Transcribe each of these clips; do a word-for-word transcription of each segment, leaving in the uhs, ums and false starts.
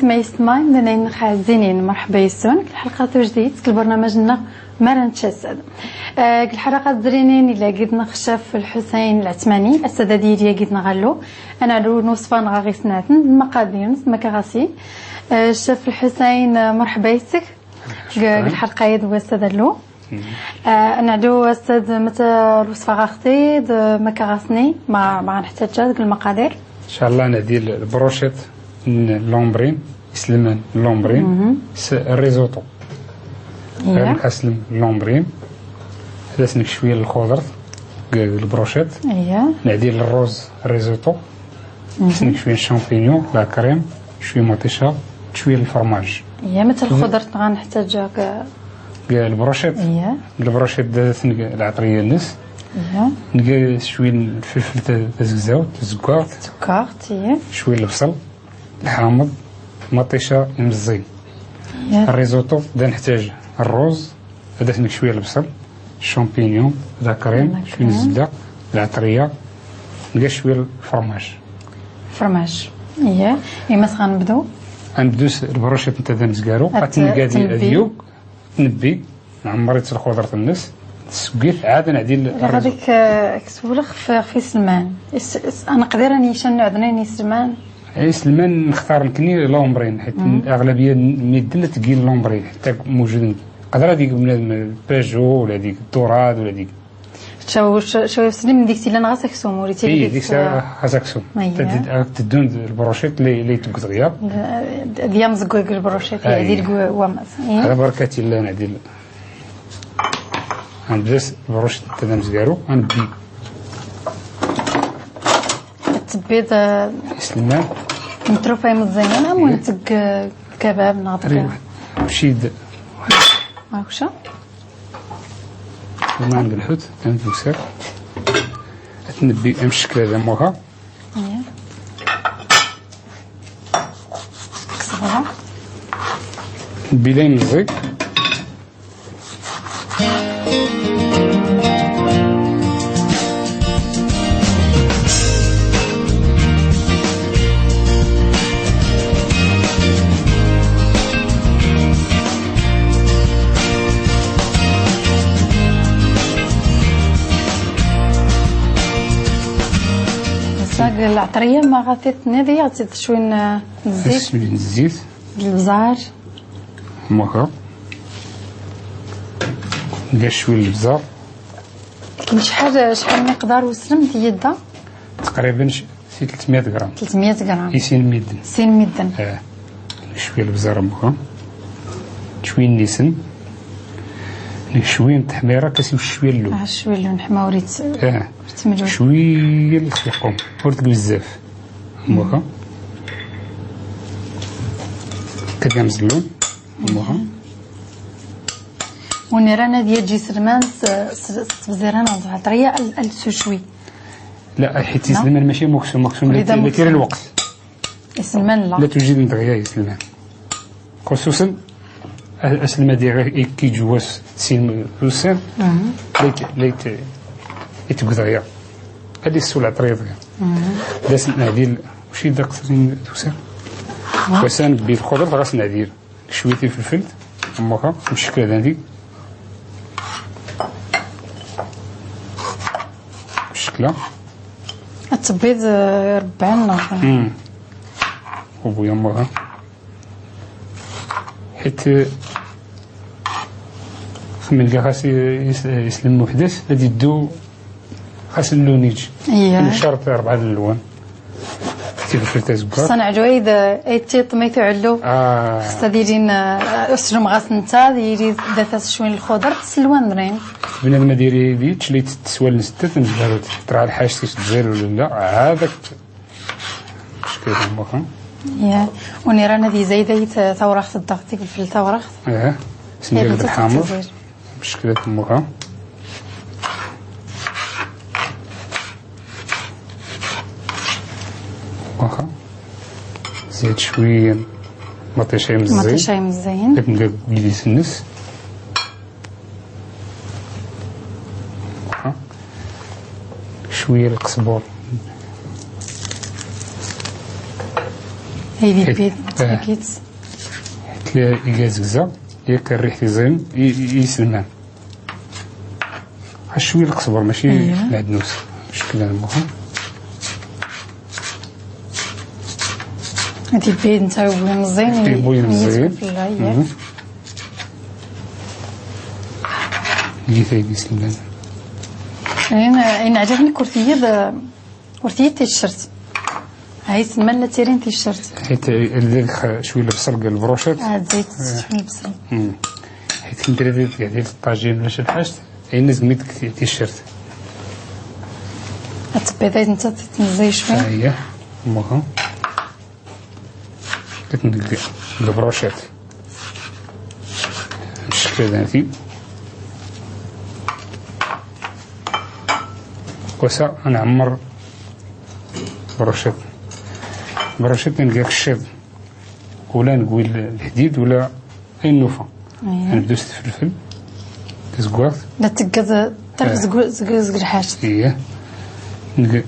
Ma yesma, imdanen-nneɣ ɛzizin, merḥba yes-wen g lḥelqa tujdit g lbernamaj-nneɣ Mara Nettasad. Eh, g lḥelqa zrinin illa gid-nneɣ ccaf Lḥusayn Lɛetmani, ass-a ad yili gid-nneɣ allu. Ad nɛlu lwesfa-nneɣ ɣ isnaten, lmaqadir-nnes, makaɣasi. Eh, ccaf Lḥusayn, eh, merḥba yes-k g, g lḥelqa-ya d wass-a d allu. Mhm. Eh, ad nɛlu ass-a d mata lwesfa ɣaxti d makaɣasni, ma, ma ɣa nḥtaǧ g lmaqadir. Incallah, nɛdi lbrucit n lombrin, iselman n lombrin, mhm, s risotto. Iya. Ɣer nkaslem lombrin, ad as-neg cwiya n lxudert g, g lbrucit. Iya. Nɛdi rruz risotto. Mhm. Ad as-neg cwiya n champignons, la crème, cwiya n maṭiša, cwiya n lfromage. Iya, mata lxudert ɣa nḥtaǧ g, g lbrucit. Iya. G lbrucit ad as-neg lɛeṭriya-nnes. Iya. Neg cwiya n lfilfel ta-, tazegzawt, tazeggaɣt. Tazeggaɣt, iya. Cwiya n lebṣel. Lḥamḍ, maṭiša, imẓin. Iya. Rrizuṭu, da nḥtaǧ rruz, ad as-neg cwiya n lebṣel, champignons, la crème, la crème, cwiya n zzebda, lɛeṭriya, nga cwiya n lfromage. Fromage. Iya. Ima s ɣa nbdu? Ad nbdu s lbrucit nta d amezgaru, ad, ad t-neg ad, ad yug. Tnebbi, nɛemmer-itt lxudert-nnes, tseggit, ɛad nɛdil. Ɣadik, eh, ksewleɣ ɣef, ɣef iselman. Is-, is-, ad neqdir ad nicen nɛdnen iselman? Iselman nextar nekni lombrin, ḥit aɣlabiya n medden ad tgin lombrin, ḥitta mujuden. Qder ad ig bnadem Peugeot, wala ad ig Dorade, wala ad ig Caw, caw, caw slim dik tillan ɣas aksum, ur ittili. Ih, dik ɣas aksum. Ayya. Teddun d lbrucit li, li tegg dɣiya. D, d yamzegg n lbrucit, ayya, di lgwamaz. Ayya. Ala barka tillan, ɛdil. Nbda s lbrucit n tadamzgaru, nbdi. Tebbiḍ, eh, iselman. N trufa imeẓẓiyen, am wen teg, eh, kabab, neɣ dɣa. Cid. Akca. Ma ngelḥut, am tewser. Ad nbbi am ccekla d amuha. Iya. Ksebra. Nbbi la imẓi. Ass-a, lɛeṭriya ma ɣa t-id-tenniḍ, ad ɣ-tt-id-tecwi n, eh, zzit. Ad tecwi n zzit. D lebẓar. Muḥa. Nga cwi n lebẓar. Lakin cḥal, cḥal miqdar uslem tiyedda? Taqriban c-, si tletmya gram. Tletmya gram. I sin midden. Sin midden. Eh. Cwi n lebẓar muḥa. Cwi n yisem. Cwi n teḥmira, kasi cwi n llu. Ah, cwi n llu, ḥma ur itt-, eh, ur ittmlul. Cwi n lsiqum. Ur teg bezzaf. Muḥa. Teg amzellun. Muḥa. Win iran ad yaǧǧ iselman s, s, s tebzira n lɛeṭriya ad, ad sucwi. La, ḥit iselman mačči am uksum, aksum la, la kra lweqt. Iselman la. La tujiden dɣiya iselman. Xususen, a-, aselmad i, i, ki ǧwas sin ussan, la yet-, la yet-, yetteg dɣiya. Ad issu lɛeṭriya dɣiya. D asen ɛdil, uci d aqsir n tusa. Wasan bi lxudrat ɣas nɛdil. Cwiya tifelfelt, am waxa, mcekla d andi. Mcekla. Ad tebbiḍ, eh, rebɛa neɣ? Hmm. Ubuya am waxa. Ḥit, eh, xemmin ga xas i-, is-, islem muḥdas, ad iddu Xas n luniǧ. Iya. Mcart rebɛa n lwan. Tifelt azeggaɣt. Xas ad nɛellu ay d, ay d tiṭ ma tuɛellu. Ah. Xas ad ilin, eh, uslum ɣas netta, ad yili d atas cwi n lxudar, s lwan drin. Bnadem ad yili ad yečč, la yettett s wallen s ttat, nezmer ad tra lḥaǧ tis dẓir wala la, hada. Cekla am waxa. Iya. Win iran ad izayed ay t-, tawraɣt ddaɣ, tigelfelt tawraɣt. Iya. Sengel d lḥamur. Cekla am waxa. Waxa. Zid cwiya maṭiša imezzayen. Maṭiša imezzayen. Dak nlaq idis-nnes. Waxa. Cwiya lqesbur. Ay di bid, eh, tagi-tt. Tla iga zegza, yak rriḥ tiẓin, i, i, i iselman. Ɣas cwi lqesber, mačči lɛednus. Cekk d lmuhim. Di bid nta wi meẓẓin, di wi meẓẓin. Fell-a, yak. Mhm. Git ay d iselman. Ayen, ayen ɛǧibni ur tiyid, ur tiyid ticcert. Ay, tsemman la tirin ticcert. Ḥit, eh, ldi cwi lebṣel g lbrucit. Ah, zayt, eh, cwi lebṣel. Hmm. Ḥit kin trid gadi ṭṭajin maca lḥaǧt, ay nezmi deg ti-, ticcert. Ad tebbiḍ ay nta tneẓẓi cwi. Ayya, muha. Git n-, g-, g lbrucit. Mcekla danti. Wasa ad nɛemmer brucit. Brucit nga kcid. Ula ngwi l-, lḥdid ula ayen nufa. Iya. Ad nebdu s tfelfel. Tazeggaɣt. La teggeḍ tarf, eh, zeg, zeg, zeg lḥaǧt. Iya. Neg-,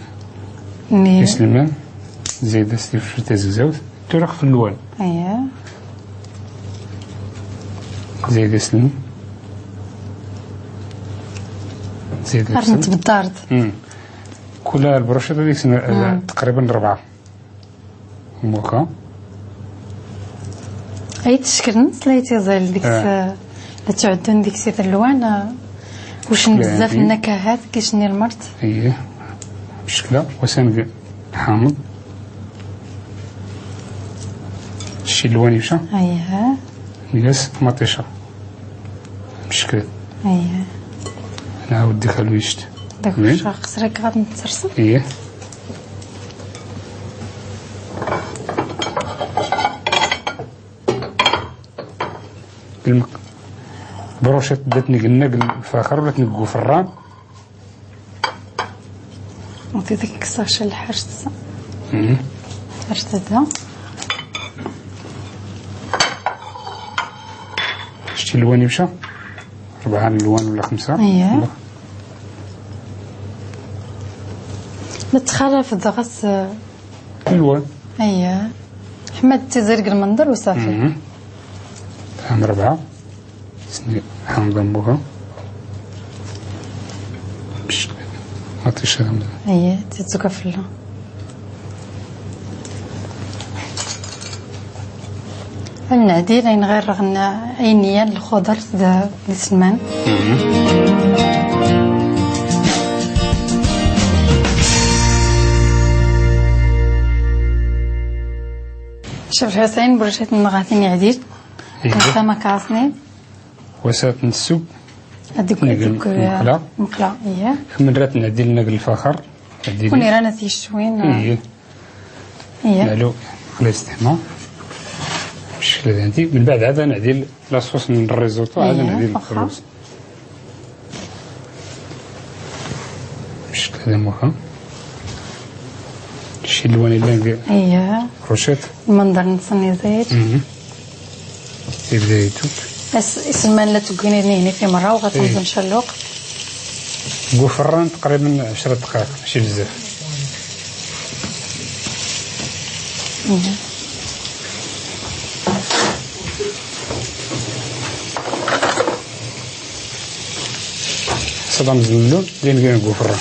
iselman. Zayda s tfelfel tazegzawt. Tura ɣef lwan. Iya. Zayda s lm-, zayda s lm-, ar netbeddart. Hmm. Kula lbrucit ad iksen, eh, taqriban rebɛa. Muka. Ay tceklen s la tiẓil deg-s, eh, la ttɛuddun deg-s i telwan, eh, ucen bzzaf n nnakahat, kicni lmert. Iye. Mcekla, wasan g-, ḥamḍ. Cci lwan ibca. Ayya. Ngas maṭica. Mcekla. Ayya. Nɛawed dik alwict. Dak win? Ɣas rek ɣad ntersen. Iye. Lm-, brucit dat neg nna g lfaxer, ula tneg g uferran. Nti dik kkseɣ ca lḥaǧt. Mhm. Lḥaǧt da. Cti lwan ibca? Rebɛa n lwan wala xemsa? Iya. Ma txalaf dɣa s Lwan. Ayya. Ḥmad tiẓri g lmenḍer u safi. Mhm. Am rebɛa. Sni ḥamḍ amuha. Bc. Ma tixa ḥamḍ. Ayya, tizzuga fell-a. Ad nɛdil ayen ɣir ɣen ayen yan lxudart d iselman. Mhm. Caf Lḥusayen, brucit-nneɣ ha-t-in iɛdil. Iya. Ass-a ma kaṣni. Wasat n ssub. Ad deg, neg deg, mqla. Mqla, iya. Kemmel rat n ɛdil nag lfaxer. Ɛdil. Kun iran at yecwin. Iya. Iya. Malu, Alla yestehma. Ccekla danti. Mbeɛd ad nɛdil la sauce n risotto, ad nɛdil rruz. Ccekla d amuha. Cci lwan illan g. Iya. Brucit. Lmenḍer-nsen iẓid. Mhm. Yebda yettuk. As-, iselman la teggwin nihni fi merra, u ɣa tenẓem ca lweqt. G uferran taqriban ɛecra dqayeq, mačči bzzaf. Mhm. Ṣṣadam zemmlun, din gin g uferran.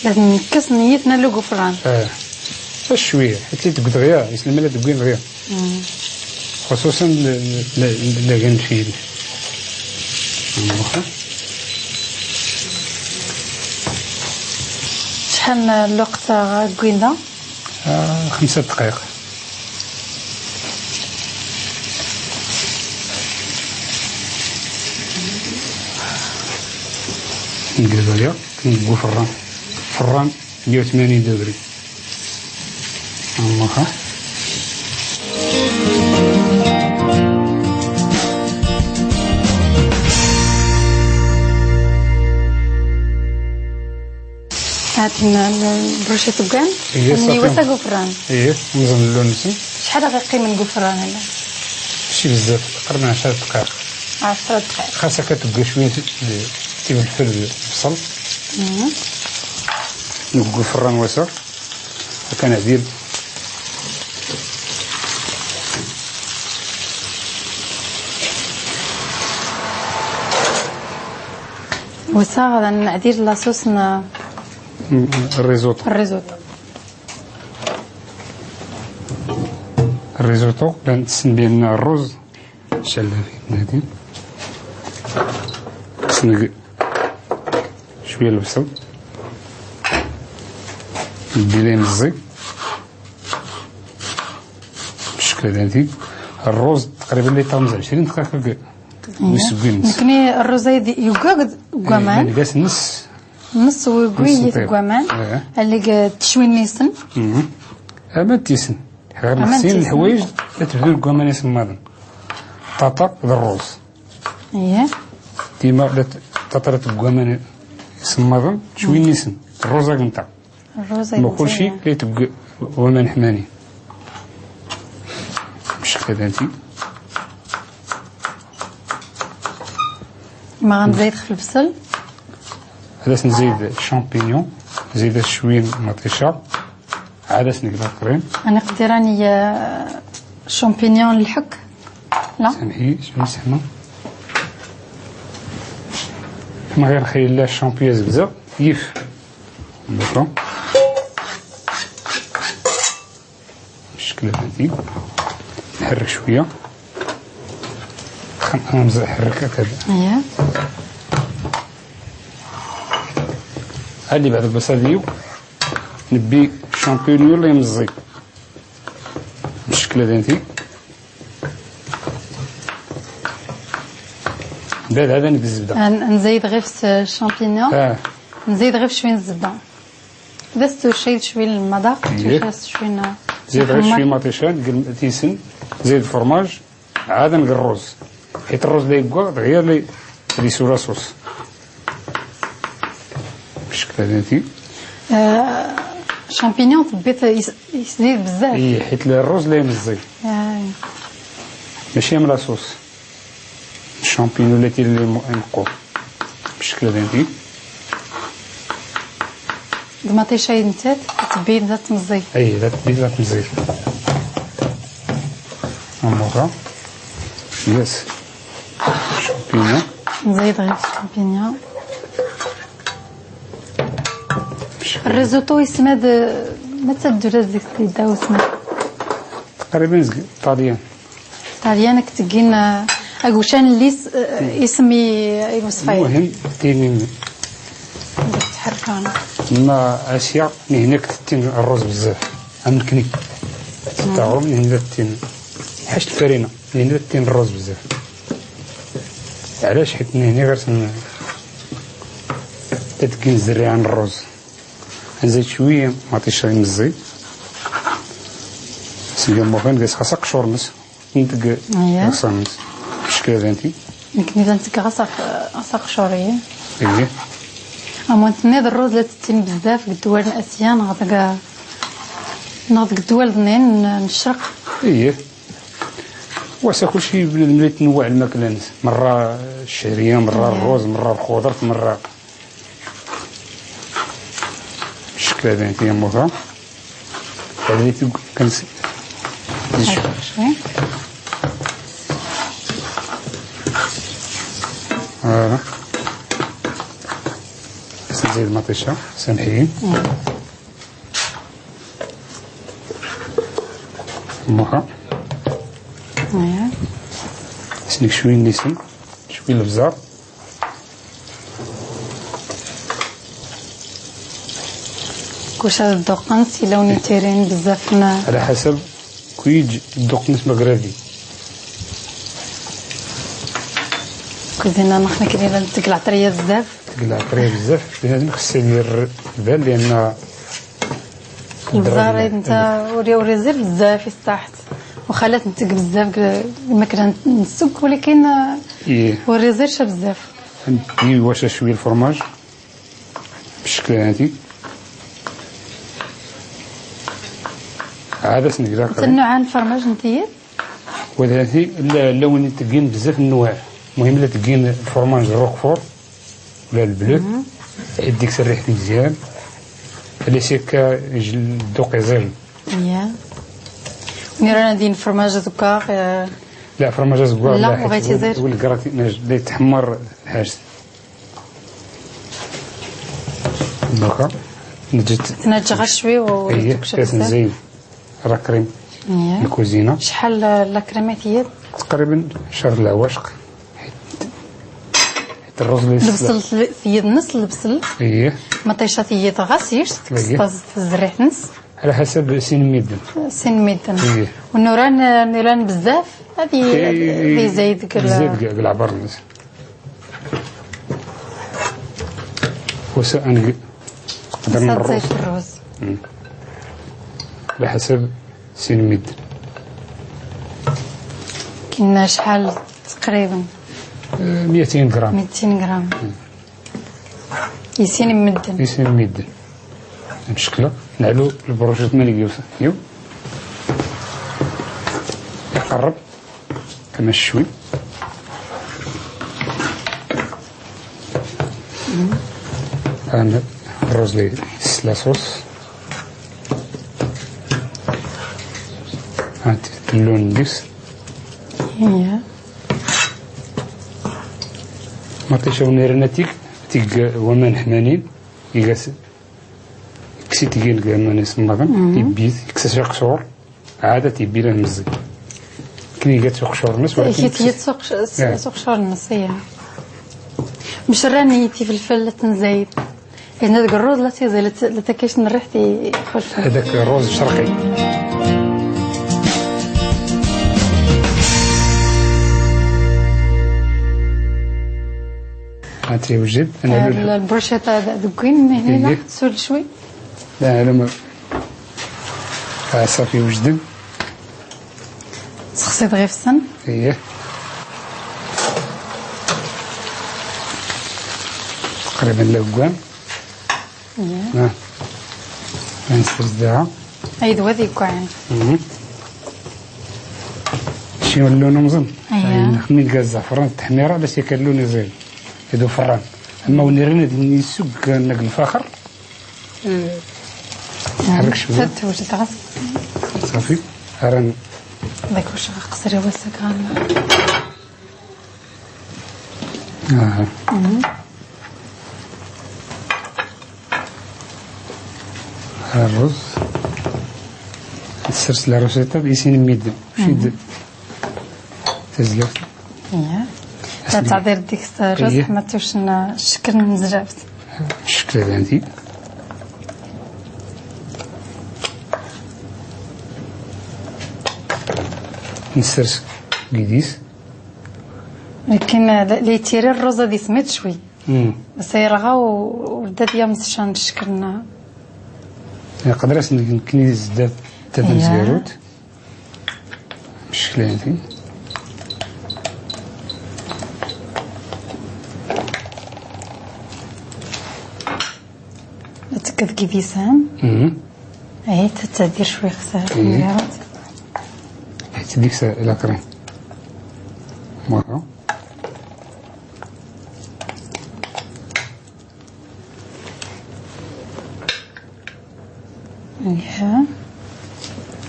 Lazem nekkes niyet nallu g uferran. Eh. Cwiya, ḥitt li tegwi dɣya, iselman la teggwin dɣya. Mm. Xuṣuṣan l-, l-, l-, lagan fil. Cḥal n lweqt ara ggwin da? Ah, xemsa dqayeq. Nqleb aya, nqleb ferran. Ferran meyya u tmanyin degré. Amuha. Haten lbrucit uggan. Iye, nniwet ag ufran. Iye, mẓen llun-nsen. Cḥal ara ɣ-iqqimen g ufran, ala? Mačči bzzaf, taqriban ɛecra dqayeq. Ɛecra dqayeq. Xas akka tegga cwiya n, n, timelfel d lbṣel. Mhm. Neg ufran wasa. Akka nɛdil. Wis-a ɣad nɛdil la sauce n الريزوتو. الريزوتو. الريزوتو، لان تسن بان الرز شال في بنادم. تسن شوية البصل. ندير ليه مزيغ. بالشكل هادي. الرز تقريبًا لي طامز عشرين دقيقة. ويسقي نس. نكني الرز هادي يوكاك كوامان. إيه، نقاس نس. نس ويقوي نس يطيب. كوامان. إيه. اللي ق-، تشوي نيسن. مهم. أما تيسن. غير أما نسين تيسن. الحوايج لا تبدو كوامان يسمى. طاطا بالرز. إيه. ديما لا ت-، طاطا لا تبقى كوامان يسمى. شوي نيسن. الرز هاك نتا. الرز ما كلشي مزيان. لي تبقى وما نحماني. مش كذا انتي. ما غنزيد في البصل. هذا نزيد الشامبينيون، نزيد شوية مطيشة، عاد نقلب الكريم. انا قدي راني، آه، الشامبينيون الحك. لا. سامحي، شوية سمنة. ما غير خير لا الشامبيون بزاف، يف. داكور. بالشكل هادي. نحرك شوية. خم-، همزة حرك هكذا. اييه. هادي بعد البصل ديو. نبي شامبينيون اللي مزي. بالشكل هذا انت. بعد هذا نبي الزبدة. ن-، نزيد غير في الشامبينيون. اه. نزيد غير في شوية الزبدة. بس تشيل شوية المذاق، ايه. تشيل شوية ن-، زيد غير نحمر. شوية مطيشة، نقل تيسن، زيد الفرماج، عاد نقل الرز. حيت الرز لا يبقى، دغيا لي، لي سو لا صوص. بالشكل هذا انت. آه، شامبينيون تبيت يس-، يزيد بزاف. ايه، حيت الرز لا يمزي. آه. ماشي من لا صوص. الشامبينيون اللي تير لي م-، نقو. بالشكل هذا انت. دماطيشة نتات، تبين ذات مزي. اي، ذات تبين ذات مزي. امورا. يس. شامبينيون. نزيد غير الشامبينيون. الريزوتو يسمى د-، ما تدور هذيك الداو اسمها. تقريبًا زق-، طاليان. طاليان كتقين، آه، اكوشان اللي س-، آه، يسمي يوسفاي. المهم، تيني تحركان. ما اسيا، ني هناك تتين الرز بزاف. امكني. تعرف ني هنا تتين. حاش الفرينة، ني هنا تتين الرز بزاف. علاش؟ حيت ني هنا غير سن-، تتقين زريعة الرز. نزيد شوية مطيشة من الزيت. سيدي المهم، قاس خاصها قشور نس. نتق-، اييه. خاصها نس. بالشكل هذا انت. يمكن اذا نتق غاصة، غاصة قشورية. ايه. اما نتنيض الرز لا تتين بزاف، قد دوار الاسيان، غاطا كاع، ناض قد دوار ضنين، نشرق. ايه. واسا كلشي بنادم اللي يتنوع الماكلة نس. مرة الشعرية، مرة ايه. الرز، مرة الخضر، مرة بالشكل هذا انت يا موضة. هذا اللي تيق-، كنس-، شوي. فوالا. نزيد مطيشة، سامحيني. موها. اييه. سنيك شوية نيسن، شوية البزار. كوش هذا الدقنس إلا ونيتيرين بزاف ما. على حسب كويج الدقنس مغربي. كوزينة نحن كاينين نتقلع طرية بزاف. تقلع طرية بزاف، بنادم خصو يدير البال لأن البزار انت وري، وري زير بزاف يستحت. وخلات نتق بزاف ك-، الماكلة نسق، ولكن إيه. وري زير شا بزاف. ندي واش شوية الفرماج بالشكل هادي. عاد سنقرا انت قريب. النوع الفرماج نتيا؟ وهادي لا، لون تقين بزاف النوع. المهم لا تقين الفرماج الروكفور ولا البلو. يديك سريح مزيان. لي سيكا يجي الذوق يزال. يا. ني رانا ندير الفرماج دوكا، آه. لا، فرماج زكوار لا، لا، حيت بغيتي ول-، زير. ولد كراتي ناج-، لا يتحمر الحاج. دوكا نجد تنجغ شوي و-، ايه، تكشف بزاف. كتنزين لا كريم. ايه. الكوزينة. شحال لا كريم تيد؟ تقريبًا شهر العواشق. حيت، حيت الرز اللي البصل تيد نص البصل. ايه. مطيشة تيد غاسير، ايه. تكسطاز تزريح نص. على حسب سين ميدن. سين ميدن. ايه. والنوران، نوران بزاف، هذه إيه، إيه، إيه. هذه زايد كلا. بزاف كاع، كاع العبار الناس. وسا نقدر نص نروز. زيت الروز. مم. على حسب سين ميدن. كنا شحال تقريبًا؟ آه، ميتين غرام. ميتين غرام. مم. يسين مدن. يسين مدن. نشكلو، نعلو البروشيط ملي يوصل. يو. يقرب. كما شوي. أنا الروز لي س لاصوص. هانتي اللون ديس. هي. ما تيشاوني رناتيك، تيك ومان حمانين، يقاس كسي تيجين كمان يسمغن، مم. تيبيت، يكسس يقصور، عادة تيبي له مزي. كني قات سوق شور نس، ولكن كي تيجي تسوق ش-، س-، آه. سوق شور نس، هي. مش راني تي في الفلة نزايد. إن هذاك الروز لا تيزي، لا ت-، لا تكيش نريح تي خش. هذاك الروز الشرقي. هاتي وجد. أنا آه، ال-، البروشيطة هذا دوكين من هنا، إيه. سول شوي. لا، أنا ما، آه، صافي وجدن. سخسيت غير في السن. إيه. تقريبًا لوكان. إيه. آه. غنسرس داها. أي دوا ذي كوعين. مهم. شي اللون مزن. أيوة. يعني خمي لقى الزعفران التحميرة، بس ياك اللون يزيد. يدو فران. أما ونيرين هاد النيسوق كان الفخر. مم. حرك شوية. هاد وجد غاس. صافي. راه داك واش غنقصر هو السكر. آه. مم. الرز. السرس لا روسيتا بيسين ميدن. شد. مم. تزلف. إيه. أسمع. تعطي ديك الرز إيه. ما توشنا الشكل من زرافت. الشكل هذا عندي. نسرس قيديس. لكن لا، لي تيري الرز هذه سميت شوي. مم. بس هي رغا و-، وبدا ديال مسشان الشكل. يقدر أسمي يمكن يزداد تدم إيه. زيروت. بالشكل هادي. تكد كيفيسان. مهم. اهي تتدير شوي خسارة إيه. خميرات. حيت ديك سا-، لا كريم. مرة. إيه.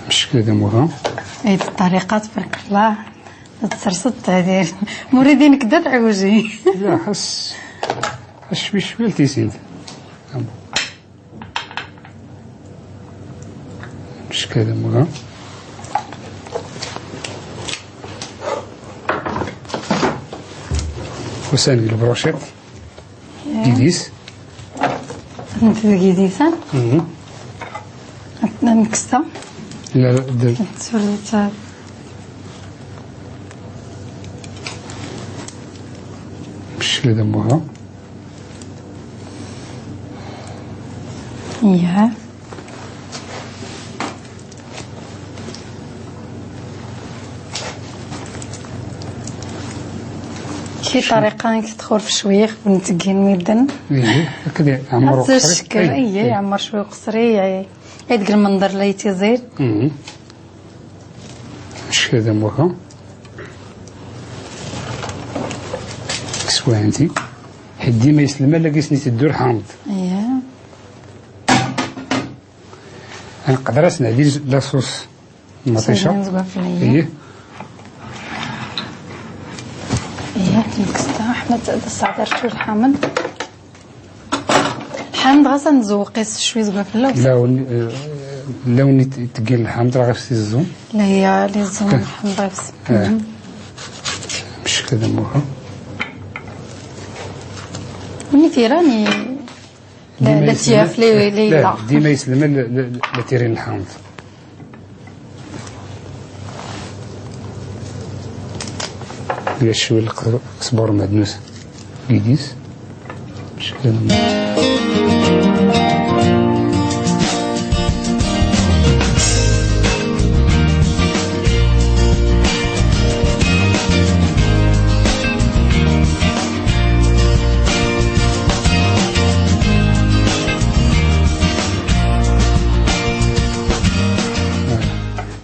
مشكلة دي موها. إيه، الطريقة تبارك الله. تسرسط هذه. مريدين كدا تعوجي. لا، حس، حس شوي شوي لتيسيد. مشكلة دي موها. وسان البروشيط. إيه. ديديس. انت ديديس، ها؟ مهم. نكستا. لا، لا، د- سوري، تا- مش كده مرة. إيه. شي طريقة نكتخور في شوية ونتقين ميدن. إيه، هكذا عمرو حتى قصري. الشكل، إيه، إيه، إيه. عمر شوية قصري، إيه. هاديك المنظر اللي تيزيد. مم. اش كذا موكا؟ كسوة انتي. حيت ديما يسلم لا كيسني تدور حامض. إيه. نقدر اسنى دي لاصوص. مطيشة. سيدي نزوى في العين. إيه. إيه، تنكستا أحمد الصادر شو الحامل. Ḥamḍ ɣas ad nzewweq-is cwi zgwa fell-as. Lawen, eh, lawen i t-, teggan lḥamḍ ɣef s iẓẓun. La, ya, les zones, ḥamḍ ɣef s-, eh. Mhm. Mecc kda muha. Uni tirani, la, dima la yeslem-, tiyaf, la, la, la, la. Dima yeslem la, la, la tirin lḥamḍ. Ila cwi lqesbur madnus gidis.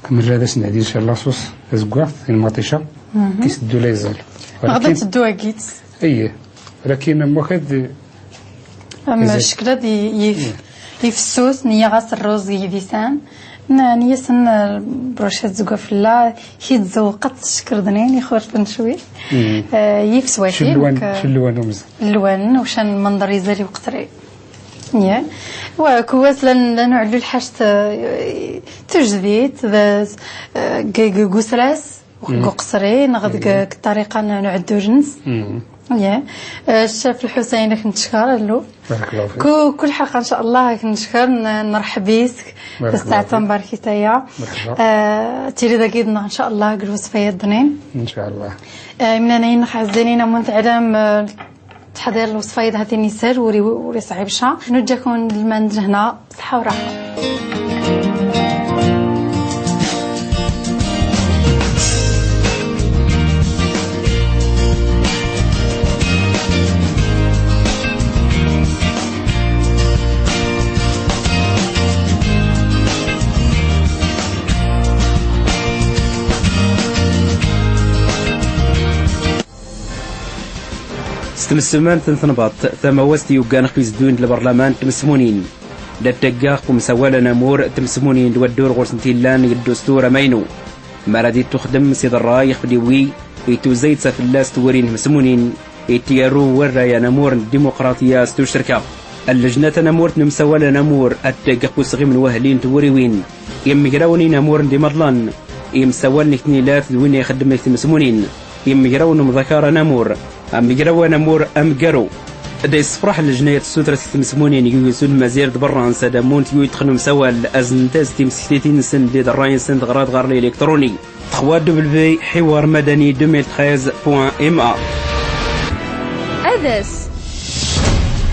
Kemmel ad as-nɛeddi lassus azeggaɣ, tin maṭica, mhm, kis teddu la iẓẓal. Neɣ da teddu agit. Iye. Lakin am wakad, am iẓẓal. Ccekla d yif-, mm, yifsus, nniya ɣas rruz yidisan. N-, nniya-sen, eh, brucet zgwa fella, hi tzewqet ccekr dnin, ixurfen cwi. Mm. Eh, yif s wakim, cellwan, k-, cellwan umzan. Lwan, ucan menḍer izal i uqeṣri. Iye. Wa, kwas lan, lan uɛllu lḥact, eh, tujdit, d, eh, g-, g-, g usras. Deg uqeṣri, neɣ deg, deg ṭṭariqa n, n uɛeddul-nnes. Mhm. Iye. Eh, Ccaf Lḥusayen, ad k-neckeṛ, Allu. Barakallahu fik. Ku-, kul ḥaqa, ncallah, ad k-neckeṛ, n-, nreḥḥeb yis-k. Barakallahu fik. Tasaɛt tamebarkit-aya. Merḥba. Eh, tili dagi yid-neɣ, ncallah, deg lweṣfayat ḍnin. Ncallah. Eh, imnanayen-nneɣ ɛzizen, amun teɛlam, eh, Ttḥaḍir lweṣfayat-a tin isehlen, ur i-, ur iṣɛib ca. Nuǧǧa-ken lman d lehna, ṣṣeḥḥa u rraḥa. S tmessummant n Tenbaḍt, tamawast yuggan ɣef izeddun d lberlaman n tmesmunin, d ad taggaɣ ɣef umsawal anamur n tmesmunin d waddur ɣur-sent illan deg ddustur amaynu. Mi ara d-ittuxdem s iḍerray ɣef liwi, ituzay-d s afella s twuri n tmesmunin, ittyarru warray anamur n ddimuqraṭya s tuccerka. Llejnat anamurt n umsawal anamur ad tagg ɣef usɣim n wahli n twuriwin, imegrawnen inamuren d imaḍlan, imsawalen n tnilat d win ixeddmen deg tmesmunin, imegrawnen n umḍakar anamur, amegraw anamur ameggaru. Da yessefraḥ llejna-ya tessutret deg tmesmunin i usu n Maziɣ d berra-nnes ad amunt i uyṭṭex n umsawal, aznent-as timsektitin-nsen d iḍerray-nsen teɣra-d ɣer liliktruni. Trois W ḥiwar madani deux mille treize point M A. Adas.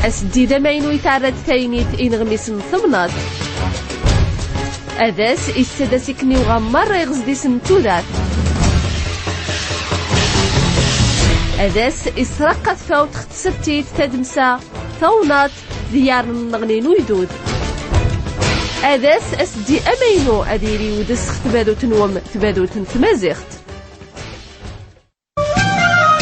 Asdid amaynu yetɛerra-d taynit ineɣmisen n temnaḍt. Adas issadas ikniwɣa merra iɣezdisen n tudert. Adas israqqa tfawt x tsettit tadmsa tawnaḍt d yarn n nneɣni n uydud. Adas asddi amaynu ad yili udes x tbadut-nwem, tbadut n tmaziɣt.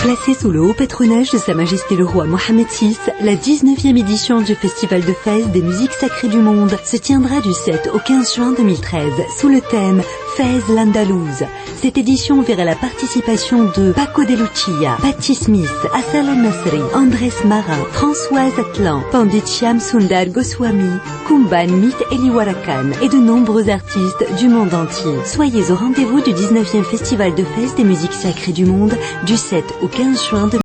Placée sous le haut patronage de Sa Majesté le Roi Mohamed six, la dix-neuvième édition du Festival de Fès des musiques sacrées du monde se tiendra du sept au quinze juin deux mille treize sous le thème Fès l'Andalouse. Cette édition verra la participation de Paco de Lucia, Patti Smith, Asal Nasri, Andrés Marin, Françoise Atlan, Pandit Shyam Sundar Goswami, Kumban Mit Eliwarakan et de nombreux artistes du monde entier. Soyez au rendez-vous du dix-neuvième Festival de Fès des musiques sacrées du monde du sept au quinze juin deux mille treize.